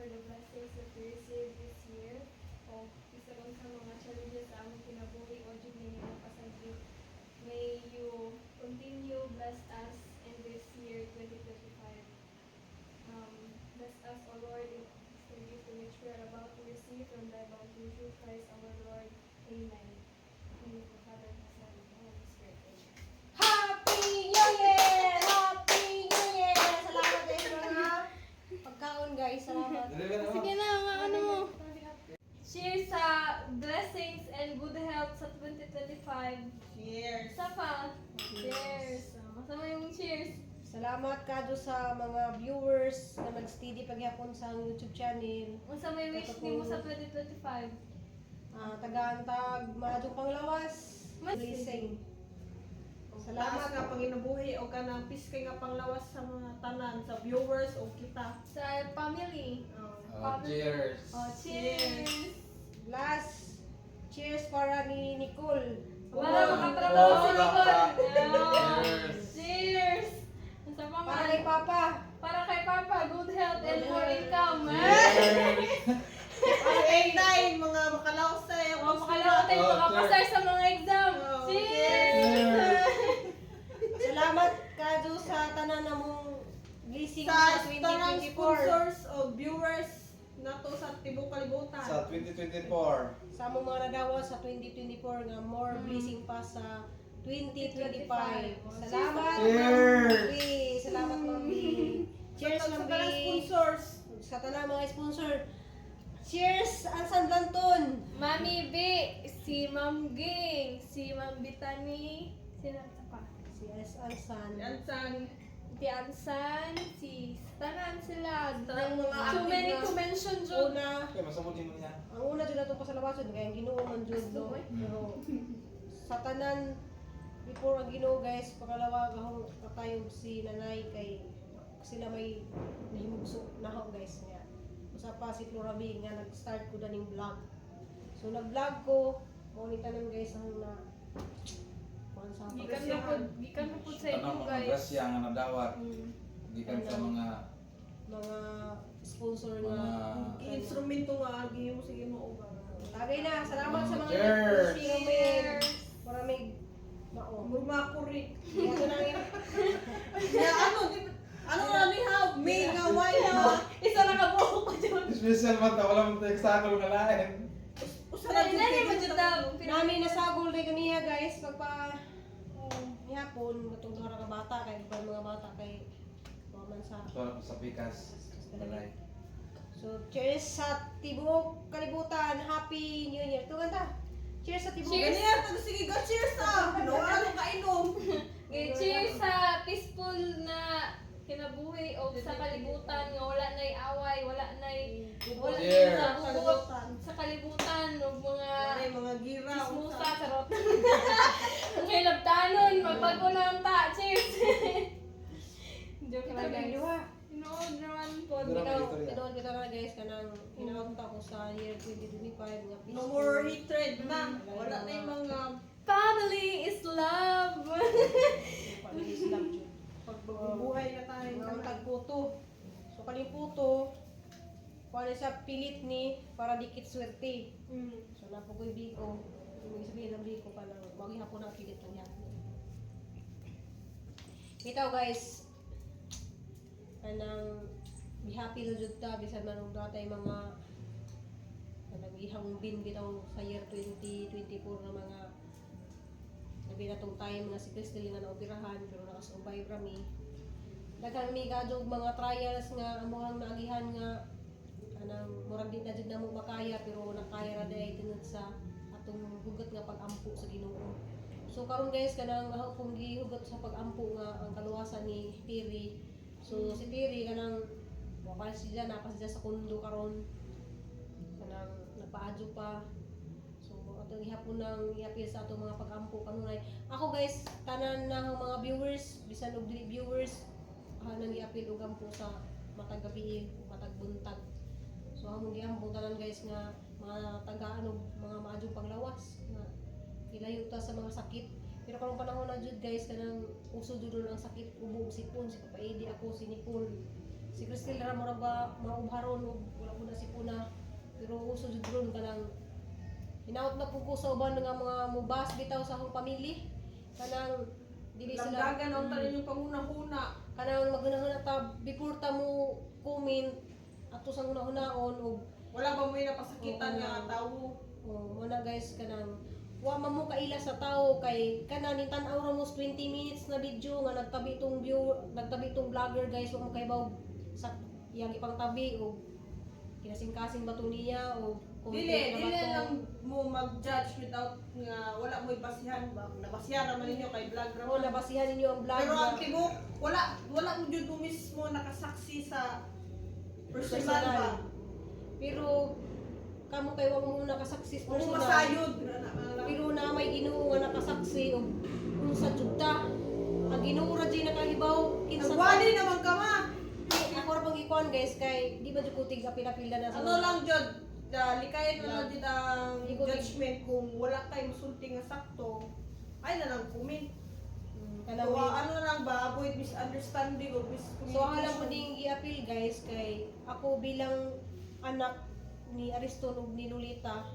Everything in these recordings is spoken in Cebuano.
the blessings that we received this year. O bisan unsa mga challenges sa among kinabuhi, wa jud ninyo mapasagdi. May you continue bless us in this year 2025. Bless us, O Lord, in the gift which we are about to receive from thy bounty through Christ our Lord. Amen. In the name of the Father, the Son, and the Holy Spirit. Amen. Happy New Year! Happy New Year! Salamat guys, mga pagkaon, guys. Salamat. Sige na, mga ano mo. Cheers sa blessings and good health sa 2025. Cheers. Isa pa. Cheers. Masama yung cheers. Salamat kado sa mga viewers na nag-steady pagyapon sa YouTube channel. Unsa may wish nimo sa 2025? Ah, tagaan tag maadtong panglawas. Blessing. Salamat Salamat. nga panginabuhi o kanang piskay nga panglawas sa mga tanan, sa viewers o kita. Sa family. Oh, Family. cheers. Oh, cheers. Last, cheers para ni Nicole. Wala, makatrabaho si Oh, Nicole. dapat. Oh. Cheers. Cheers. Unsa pa Para man? kay Papa. Para kay Papa, good health and more income. Cheers. Ay, tay, mga makalaos sa Oh, makalaot tayo Oh, makapasar sa mga exam. Oh, Cheers! Cheers. Salamat kado sa tanan namong blessing Sa sa tanang 2024. sponsors o viewers nato sa tibuok kalibutan. Sa 2024. Sa among mga nadawa sa 2024 nga more blessing pa sa 2025. Salamat, Cheers! Ma'am B. Salamat, Ma'am B. Cheers, Sa Ma'am B. tanang sponsors. Sa tanang mga sponsor. Cheers, Ansan Blanton. Mami B, si Ma'am Ging, si Ma'am Bitani, sino isa pa? Si S. Ansan. Ansan. Si Ansan, si tanan sila. Tanang mga Too active many na- to mention, jud. Una, Okay, masabot din mo niya. ang una jud atong pasalamaton kay ang Ginoo man jud, no. Pero sa tanan before ang Ginoo, guys, pangalawa gahong katayob si nanay kay sila may nahimugso naho, guys, nga. Usa pa si Flora B nga nag-start ko daning vlog. So nag-vlog ko mao ni tanan, guys, ang na kuan sa Gikan na pud sa inyo, Tanang mga guys. grasya nga nadawat. Gikan sa mga mga sponsor nga mga Instrumento nga agi mo sa Ginoo ba. Tagay na, salamat sa mga Cheers! nag-share. Maraming mao. Murmakuri. Ito na ang Ya ano di ano na ni ha may nga why na Isa na kabuok ko jud. Special man ta, wala man tayo sakol nga lain. Usa na jud Dali kay mo jud ta. Nami nasagol rin kaniya, guys, pagpa nihapon katong duha ra ka bata kay uban mga bata kay wa man sa Ito na sa pikas. Balay. So cheers sa tibuok kalibutan. Happy New Year. Tugan ta. Cheers sa tibuok. Cheers. Ganiya to sige go cheers ah. No ano kainom. Okay, cheers sa peaceful na kinabuhi o sa kalibutan nga wala na'y away, wala na'y Cheers. sa hugot sa kalibutan ug mga Ay mga gira. chismosa, charot. Okay, labtanon, magbago na ang ta. Cheers. Joke lang, guys. Duha. Tinuod naman po. Dura Ikaw, Victoria. tinuod kita na, guys, kanang hinaot ko sa year 2025 nga No peaceful. more hatred na. Wala na yung mga Family is love. Family is love jud. pagbabuhay na tayo. Mga tagputo. So kaning puto, kuha sa pilit ni para dikit swerte. So napugoy biko. Ibig sabihin ng biko pa ng maghihapon ang pilit ng hapon. Bitaw, guys, kanang be happy na jud ta bisan man og natay mga kanang ihang bin bitaw sa year 2024 nga mga labi na tong time nga si Crystal nga naoperahan, pero nakasurvive ra mi. Daghang mi kadog mga trials nga amuhang naagihan nga kanang murag di na jud namo makaya, pero nakaya ra diay tungod sa atong hugot nga pag-ampo sa Ginoo. So karon, guys, kanang ako pong gihugot sa pag-ampo nga ang kaluwasan ni Tiri. So si Tiri kanang wa pa siya na pa siya sa kondo karon. Kanang nagpaadyo pa. So atong gihapon nang iapil sa atong mga pag-ampo kanunay. Ako, guys, tanan na ang mga viewers, bisan og dili viewers, nang giapil og ampo sa matag gabi, matag buntag. So among giampo tanan, guys, nga mga tagaan og mga maadyong panglawas nga ilayo ta sa mga sakit. Pero karong panahon na jud, guys, kanang uso jud ang sakit, ubo ug sipon, si Papa Edi, ako, si Nicole. Si Cristel ra murag ba maubharon og wala ko na si Puna. Pero uso jud ron kanang hinaot na pud ko sa uban nga mga mubas bitaw sa akong pamilya. Kanang dili sila Lamdagan ang tanan yung pangunahuna. Kanang maghunahuna ta before ta mo comment ato sa hunahunaon og Wala ba mo yung napasakitan Oo. nga tawo? Oh, muna guys, kanang wa man mo kaila sa tao kay kana ni tan-aw ra mo sa 20 minutes na video nga nagtabi tong view, nagtabi tong vlogger guys, wa mo kaybaw sa iyang ipangtabi og kinasingkasing ba to niya o Dili, dili lang mo mag-judge without nga wala mo'y basihan ba. Nabasihan naman ninyo kay vlog ra O man. nabasihan ninyo ang vlog. Pero ang tibok, wala wala mo jud mo mismo nakasaksi sa personal ba. Pero kamo kay wa mo nakasaksi Kung personal. masayod. Pero na may Ginoo nga nakasaksi og unsa jud ta. Ang Ginoo ra jud nakahibaw kinsa ta. Nagwali naman ka ma. Ako ra pang ikuan guys kay di ba jud ko tig apil-apil na sa Ano lang jud, likayan na lang jud ang Hindi ko judgment kung wala kay musulti nga sakto. Ay na lang comment. Kanang So, ano na lang ba, avoid misunderstanding or miscommunication. So ang alam ko ding i-appeal guys kay ako bilang anak ni Ariston ug ni Lolita,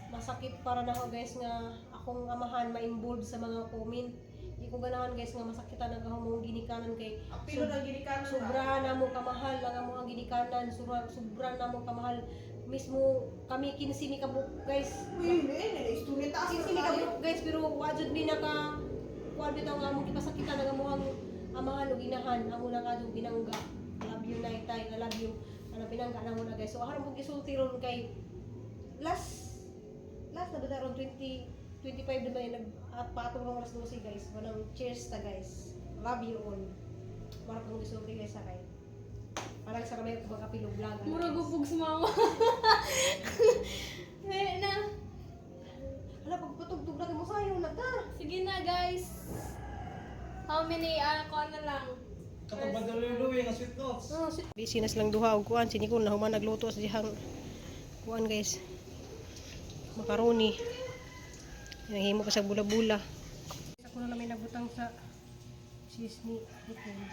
masakit para nako guys nga akong amahan ma-involve sa mga comment. Di ko ganahan guys nga masakitan ang akong ginikanan kay Apilo ng ginikanan ba? sobra na mo kamahal ang among ang ginikanan, sobra, sobra na mo kamahal mismo kami 15 mi kabuk guys. Uy, hindi, hindi. Istorya taas 15 mi na tayo. kabuk guys, pero wa jud mi naka kuan bitaw nga among gipasakitan ang among amahan ug inahan amo na kadto binangga. I love you nay tay, I love you. Ano binangga na mo na guys. So aron mo gisulti ron kay last last na ba ron 20 25 na ba yung nag at patong ng alas 12 guys. Manang cheers ta guys. Love you all. Mara kong gisulti guys sa kay. Parang sa kamay ko magapilo vlog. Ano, Murag guys. upog sa mama. Dali na. Hala, pagpatugtog na mo sayo na ta. Sige na guys. How many ko na lang? Katong Luwi nga sweet notes. Oh, busy na silang duha og kuan si Nicole na human nagluto sa dihang kuan guys. Macaroni. Nahimo pa sa bula-bula. Ako na lang may nagbutang sa cheese ni Nicole.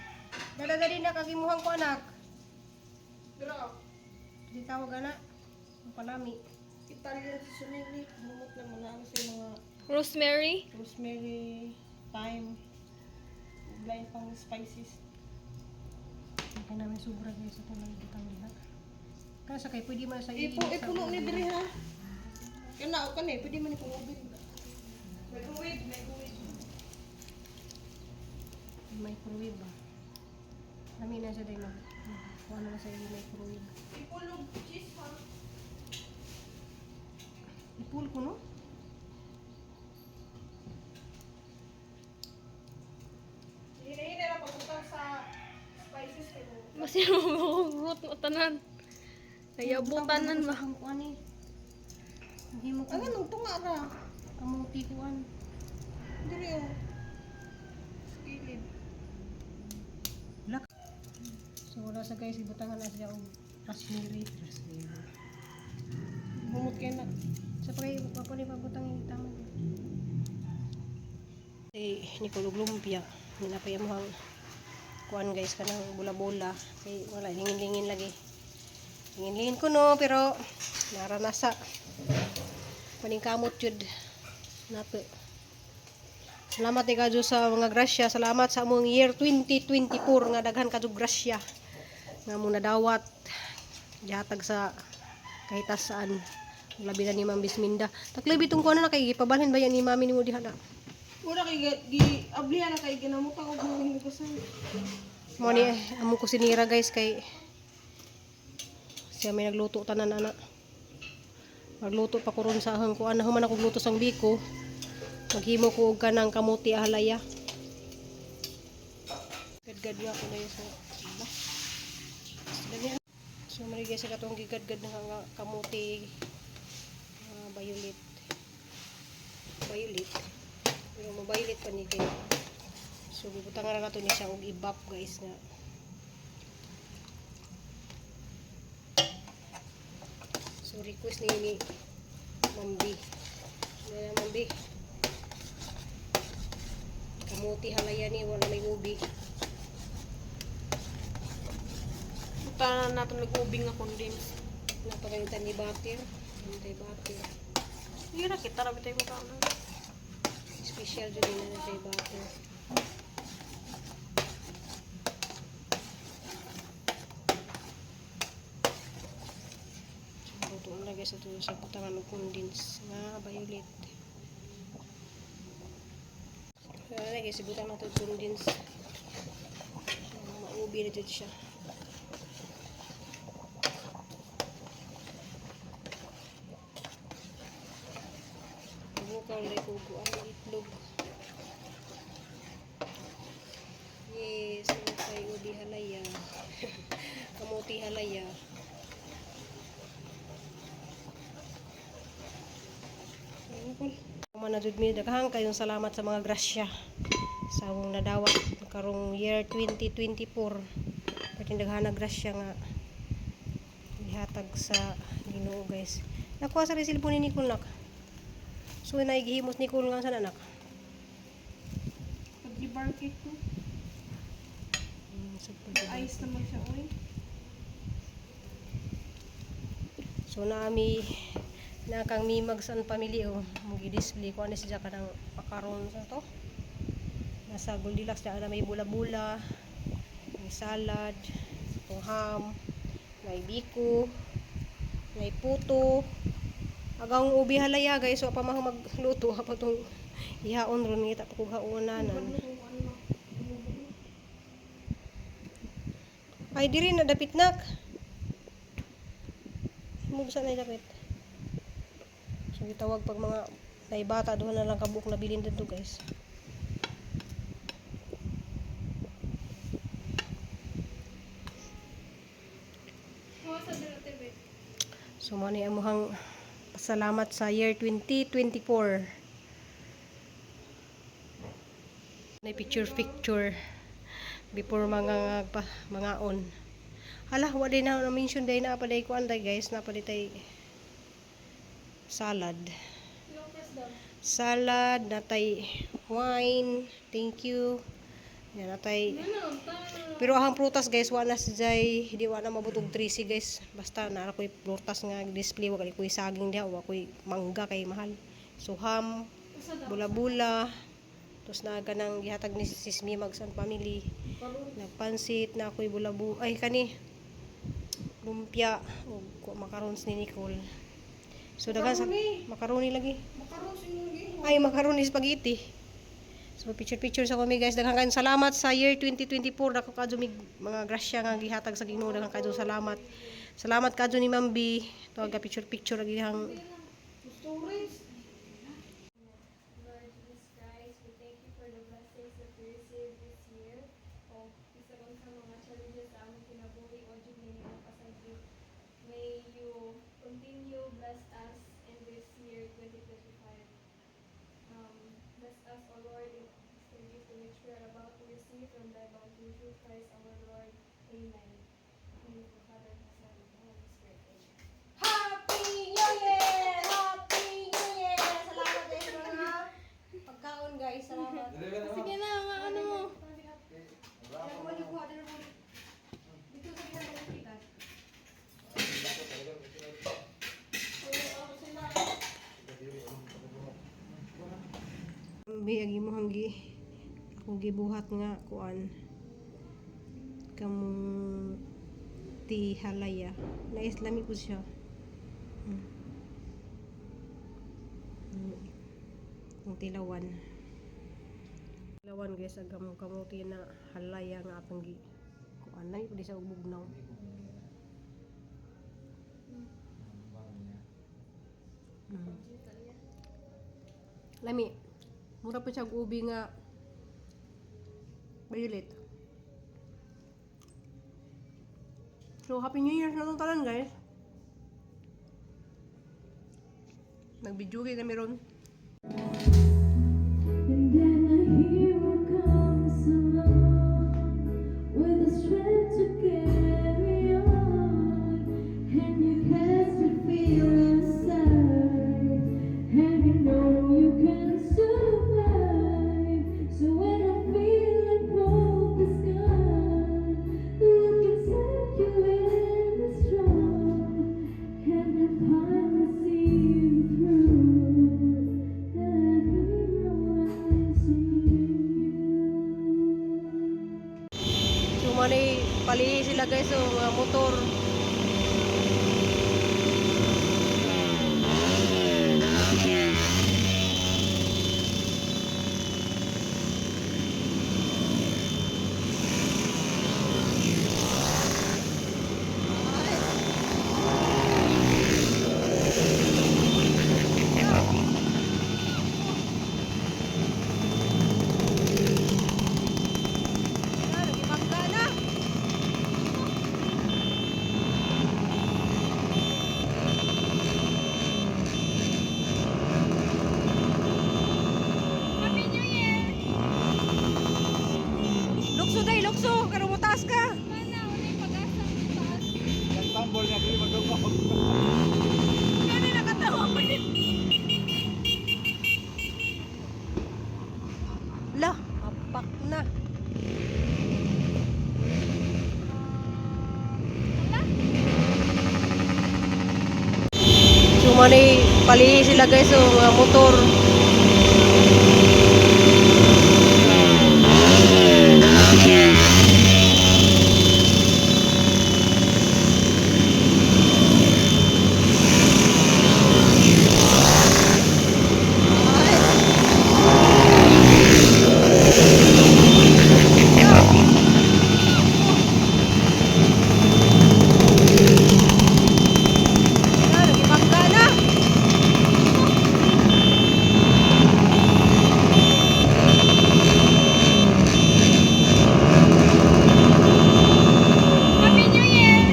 Dala dali na kagimuhan ko anak. Pero, Di tawag ana. Ang palami. Italian seasoning ni, bumot lang mga ano sa mga Rosemary. rosemary, thyme, blind pang spices. Hindi namin sobra guys ito lang ibutang diha. Kaya sa kay pwede man sa Ipo, ipuno ni diri ha. Kana o kani, pwede man ipong ubin. Microwave, microwave. Microwave ba? Lami na siya dahil mag kuha na lang sa microwave. Ipulog cheese ha. Ipul ko no? Hinahina ra pagbutang sa spices kay mo. Masih mo root mo tanan. Nayabutan nan ba? Ang kuan eh. Hindi mo Ano nung tunga ra? Kamuti kuan. Diri oh. Gilid. Wala. So wala sa guys, ibutangan na siya og rosemary. Rosemary. Bumot kay na. Sa pagay pa ni pabutang yung tama. Si Nicole og lumpia, ninapay mo ang kuan guys kanang bula-bula kay wala lingin-lingin lagi. Lingin-lingin ko no pero naranasa. Paningkamot jud nato. Salamat ni kadyo sa mga grasya. Salamat sa among year 2024 nga daghan kadyo grasya nga among nadawat gihatag sa kahitasaan. Labi na ni Ma'am Bisminda. Taklibi itong kuno na kay gipabalhin ba yan ni Mami nimo diha na. Ura kay gi ablihan na kay ginamutang og mga hinugasan. Mo ni among kusinira guys kay siya may nagluto tanan ana. Magluto pa ko ron sa ahang kuan na human ako gluto sang biko. Maghimo ko og kanang kamuti ahalaya. Gadgad nga ko na yun sa ila. So mali guys sa katong gigadgad na nga kamuti violet. Violet. Pero mo violet pa ni kay. So gibutangan na nato ni siya og ibap guys nga. So request ni Ma'am B. Na Ma'am B. Kamuti halaya ni wala may ubi. Butanan nato nag-ubi nga condense. Napagalitan ni butter. Antay butter. Hira kita ra bitay butanan. Special jud ni na antay butter. So, luto na guys, ito sa butangan og condense nga violet. So, na guys, ibutang na ito condense. So, maubi na jud siya. Bukaw na ko ang itlog. Yes, kay ubi halaya. Kamuti halaya. Ayun ko. Mana jud mi, daghang kayong salamat sa mga grasya sa akong nadawat karong year 2024. Pati daghan na grasya nga gihatag sa Ginoo, guys. Nakuha sa cellphone ni Nicole, nak. So naigihimos ni Nicole nga sa anak. Pag-bar cake ko. So, Ice naman siya, oy. So naami na kang mimag sa pamilya oh, magi-display ko ano siya kanang makaron sa to. Nasa Goldilocks na may bula-bula, may salad, itong ham, may biko, may puto. Agang ubi halaya guys, so pa mahang magluto ha pa tong ihaon ron ngita pa kog haonanan. Ay diri na dapit nak. Mo sa na dapit. So gitawag pag mga naibata duha na lang kabuok na bilin didto, guys. Mga sa dito, babe. So mo ni amuhang pasalamat sa year 2024. May picture picture before mga pa, mga on. Hala, wa din na mention day na pa day kuan day guys, na pa day salad. Ilang press daw? Salad, natay wine. Thank you. Yan, natay. Ano, ta. Pero ang prutas guys, wala si Jay, di wala mabutog 13 guys. Basta nara ko'y prutas nga display, wa ko'y saging diha, wa ko'y mangga kay mahal. So ham, Usa daw. bula-bula. Tapos naaga nang gihatag ni Sis Mimag sa family. Nagpansit na ako'y bulabu. Ay kani lumpia og macarons ni Nicole. So daghan sa macaroni lagi. Makaroon sa inyong giho. Ay, macaroni spaghetti. So, picture-picture sa kami guys. Daghang kayong salamat sa year 2024. Dako kadyo mig mga grasya nga gihatag sa Ginoo. Daghang kayo salamat. Salamat kadyo ni Ma'am B. Tuwag ka picture-picture lagi hang Storage. Lord Jesus Christ, we thank you for the blessings that we received this year. O bisan unsa mga challenges sa among kinabuhi, o jud ninyo pasagdi. May you continue bless us in this year 2025. Bless us, O Lord, in the gift which we are about to receive from thy bounty through Christ our Lord. Amen. In the name of the Father, the Son, and the Holy Spirit. Amen. Happy New Year! Happy New Year! Salamat guys mga pagkaon guys. Salamat. Sige na, mga ano mo. Dito sa ginagawa. Bi agi mo hanggi akong gibuhat nga kuan kamong ti halaya. Nais lami po siya. Ang tilawan. Tilawan guys, ang kamong kamuti na halaya nga atong gi kuan lami po di sa bugnaw. Lami. Mura pa siya og ubi nga violet. So, Happy New Year sa atong tanan, guys. Nag-video kay kami ron. And then a hero comes along with the strength to carry on. And you catch the feel inside, and you know you can survive. So when I feel like hope is gone, look inside you. sila guys, oh, mga motor. Nagibangga na. Happy New Year! Lukso day, lukso. Karon mo taas ka. Mana, wala pag-asa sa taas. Nagtambol niya, dili magdugmog. Kani nakatawa ko din. La, apak na. So manay palihi sila guys, oh, mga motor. Ah, nagibangga na. Happy New Year!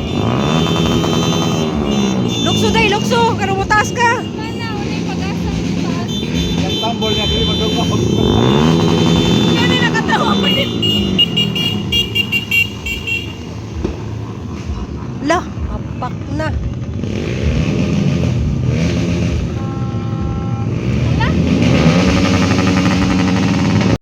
Lukso day, lukso. Karon mo taas ka. Mana, wala pag-asa sa taas. Nagtambol niya, dili magdugmog. Kani nakatawa ko din. La, apak na.